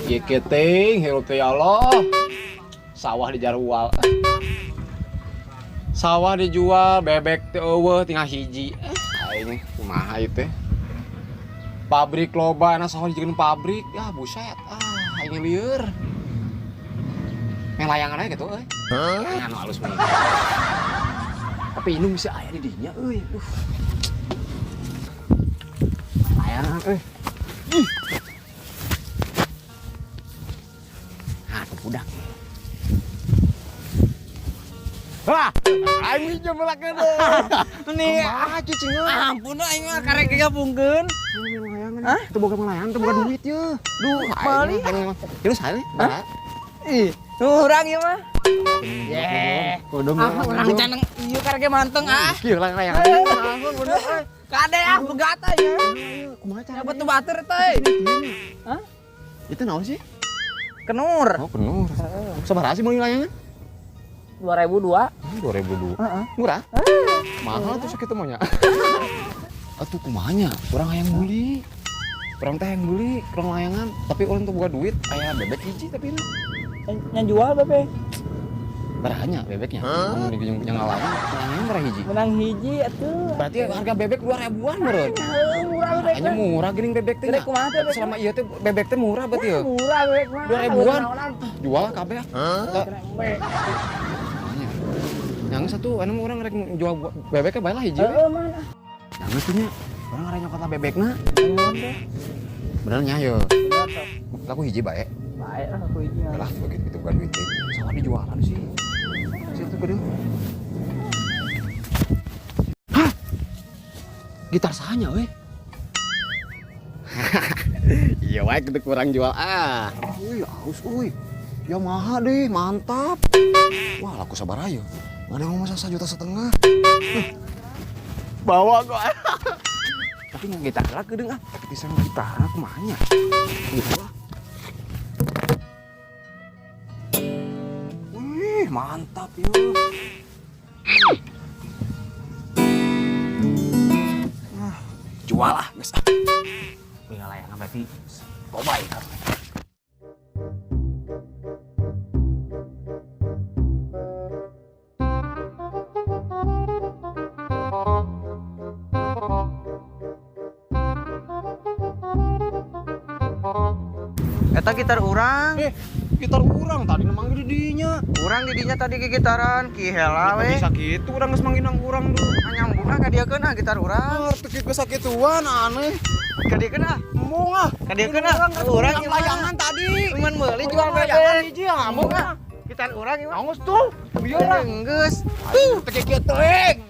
Ieu teuing hirup teh, ya Allah. Sawah dijual. Sawah dijual, bebek teh euweuh tinggal hiji. Aing kumaha ieu teh? Pabrik loba, nah sawah dijieun pabrik. Ya buset, ah aing lieur. Main layangan aja gitu euy. Layangan nu halus mah. Tapi indung bisa aya di dinya euy. Duh. Layangan euy. Ih. Ah, budak. Wah, aing minjem melakeun. Nih, Kumaha cicing euy? Ampun aing mah karek gabungkeun. Hah? Itu boga layangan, teu boga duit ye. Duh, meuli. Terus saya, Hah? Ih, urang ieu mah. Ye. Kudu. Ah, urang caneng ieu karek manteng ah. Kieu layangan. Ampun bener euy. Kade ah begat aya. Kumaha cara? Dapat tuh batur teh. Hah? Itu naon sih? Kenur. Oh, kenur. Sabaraha sih meuli layangan? 2002. 2002. Heeh. Murah? Mahal tuh sakitu mah nya. Atuh kumaha nya? Urang hayang meuli. Urang teh hayang meuli, kurang layangan, tapi urang teu boga duit, aya bebek hiji tapi ini. Yang jual bebek. Barahanya bebeknya. Mun yang yang ngalaman, layangan berapa hiji? Menang hiji atuh. Berarti harga bebek 2 ribuan meureun. Heuh, murah bebek. Hanya murah geuning bebek teh Gede nya. kumaha teh bebek? Selama ieu teh bebek teh murah berarti ya. Murah bebek mah. 2 ribuan. Naonan. Jual kabeh ah. Bebek. Makanya. Yang satu anu urang rek jual bebeknya bae lah hiji we. Heeh, mana? Yang atuh nya urang rek nyokot bebekna. Bener nya ye. Aku hiji bae. Baik lah aku hiji. Lah begitu gitu bukan duit teh. Sawah dijualan sih. Situ gede. Hah? Gitar sahanya we. Iya wae kita kurang jual ah. Wih, aus euy. Yamaha deh, mantap. Wah, laku sabar aja. Nggak ada yang ngomong 1,5 juta. Bawa kok. Tapi nggak gitar lah kedeung ah. Tapi bisa gitar kumaha nya? Gitu lah. Wih, mantap yuk. Ah, jual lah, guys. Ah. Beli layangan berarti loba ya. Eta gitar urang. Eh, gitar urang tadi manggil di dinya. Urang di dinya tadi gitaran ki hela we. Bisa gitu urang geus manggil nang urang dulu. Nyambung ah kadieukeun ah gitar urang. Ah, teu kitu sakituan aneh. Kadieukeun ah. Embung ah. Kadieukeun ah. Urang Urang layangan tadi. Cuman meuli jual Layangan bebek. hiji ah, embung ah. Gitar urang ieu mah. Angus tuh. Biar lah. Geus. Tuh, teu kieu teuing.